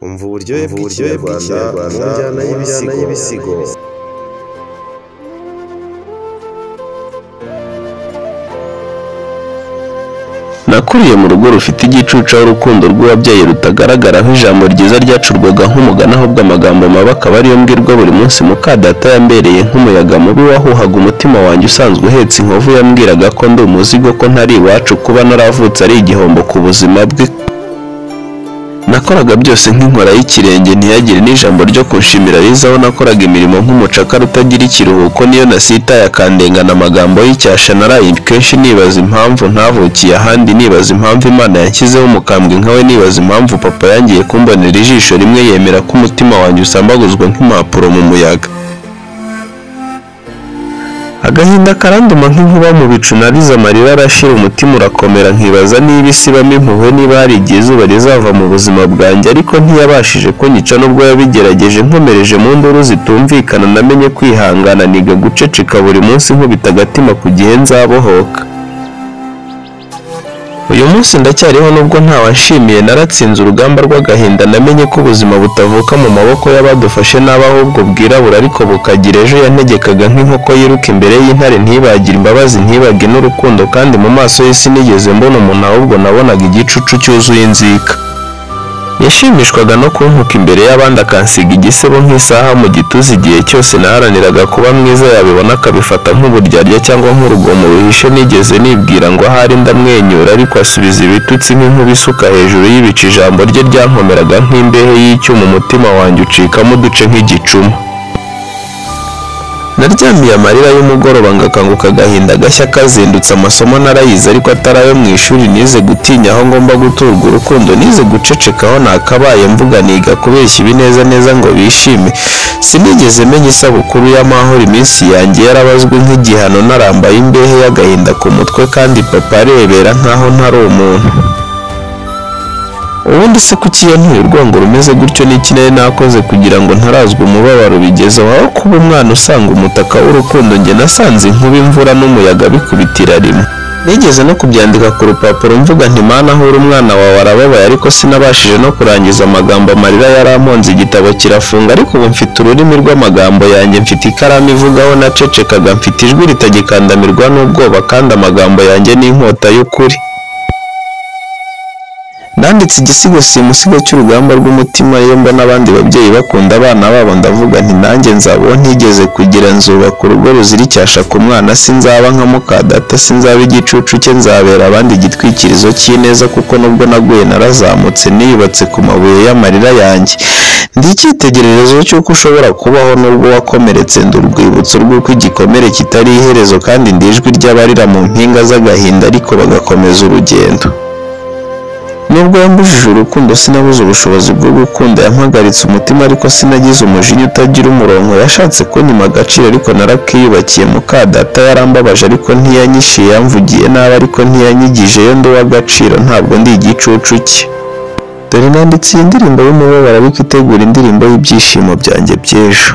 Umva uburyohe bw'Ikinyarwanda mu njyana y'ibisigo. Nakuriye mu rugo rufite igicucu aho urukundo rw'uwabyaye rutagaragaraho ijambo ryiza ryacurwaga nk'umugani, ahubwo amagambo mabi akaba ariyo mbwirwa buri munsi. Mukadata yambereye nk'umuyaga mubi wahuhaga umutima wanjye usanzwe uhetse inkovu. Yambwiraga ko ndi umuzigo, ko ntari iwacu, kuba naravutse ari igihombo ku buzima bwe. Nakoraga byose nk'inkora y'ikirenge, ntiyagire n'ijambo ryo kunshimira rizaho. Nakoraga imirimo nk'umucakara utagira ikiruhuko, niyo nasitaye akandengana amagambo y'icyasha. Naraye kenshi nibaza impamvu ntavukiye ahandi, nibaza impamvu Imana yanshyizeho umukambwe nkawe, nibaza impamvu papa yangiye kumbonera ijisho rimwe yemera ko umutima wanjye usambaguzwa nk'impapuro mu muyaga. Agahinda karanduma nk'inkuba mu bicu, narize amarira arashira, umutima urakomera, nkibaza niba isi ibamo impuhwe, niba hari igihe izuba rizava mu buzima bwanjye. Ariko ntiyabashije kunyica nubwo yabigerageje. Nkomereje mu nduru zitumvikana, namenye kwihangana, niga guceceka buri munsi nkubita agatima ku gihe nzabohoka. Uyu munsi ndacyariho nubwo ntawanshimiye, naratsinze urugamba rw'agahinda. Namenye ko ubuzima butavuka mu maboko y'abadufashe nabi, ahubwo bwirabura ariko bukagira ejo. Yantegekaga nk'inkoko yiruka imbere y'intare, ntibagire imbabazi, ntibage n'urukundo, kandi mu maso ye sinigeze mbona umuntu, ahubwo nabonaga igicucu cyuzuye inzika. Yashimishwaga no kuntuka imbere y'abandi, akansiga igisebo nk'isaha mu gituza. Igihe cyose naharaniraga kuba mwiza, yabibona akabifata nk'uburyarya cyangwa nk'urugomo ruhishe. Nigeze nibwira ngo ahari ndamwenyura, ariko asubiza ibitutsi nk'inkuba isuka hejuru y'ibicu. Ijambo rye ryankomeraga nk'imbehe y'icyuma, umutima wanjye ucikamo uduce nk'igicuma. Naryamiye amarira y'umugoroba, ngakanguka agahinda gashya kazindutse. Amasomo narayize ariko atari ayo mu ishuri. Nize gutinya aho ngomba guturwa urukundo, nize guceceka aho nakabaye mvuga, niga kubeshya ibineza neza ngo bishime. Sinigeze menya isabukuru y'amahoro, iminsi yanjye yarabazwe nk'igihano. Narambaye imbehe y'agahinda ku mutwe, kandi papa arebera nkaho ntari umuntu. Ubundi se kuki yantuye urwango rumeze gutyo? N'iki nari nakoze kugira ngo ntarazwa umubabaro bigezeho? Aho kuba umwana usanga umutaka w'urukundo, njye nasanze inkuba, imvura n'umuyaga bikubitira rimwe. Nigeze no kubyandika ku rupapuro mvuga nti Mana ahura umwana wawe arababaye, ariko sinabashije no kurangiza amagambo, amarira yaramponze, igitabo kirafunga. Ariko ubu mfite ururimi rw'amagambo yanjye, mfite ikaramu ivugaho nacecekaga, mfite ijwi ritagikandamirwa n'ubwoba, kandi amagambo yanjye ni inkota y'ukuri. Nanditse igisigo simusigo cy'urugamba rw'umutima. Iyo mbona abandi babyeyi bakunda abana babo, ndavuga nti nanjye nzaba uwo ntigeze kugira, nzubaka urugo ruzira icyasha ku mwana, sinzaba nka mukadata, sinzaba igicucu cye, nzabera abandi igitwikirizo cy'ineza, kuko nubwo naguye narazamutse, niyubatse ku mabuye y'amarira yanjye. Ndi icyitegererezo cy'uko ushobora kubaho nubwo wakomeretse, ndi urwibutso rw'uko igikomere kitari iherezo, kandi ndi ijwi ry'abarira mu mpinga z'agahinda ariko bagakomeza urugendo. Nubwo yambujije urukundo, sinabuze ubushobozi bwo gukunda. Yampagaritse umutima ariko sinagize umujinya utagira umurongo. Yashatse kunyima agaciro ariko narakiyubakiye. Mukadata yarambabaje ariko ntiyanyishiye, yamvugiye nabi ariko ntiyanyigijeyo. Ndi uw'agaciro, ntabwo ndi igicucu cye. Dore nanditse iyi ndirimbo y'umubabaro ariko itegura indirimbo y'ibyishimo byanjye by'ejo.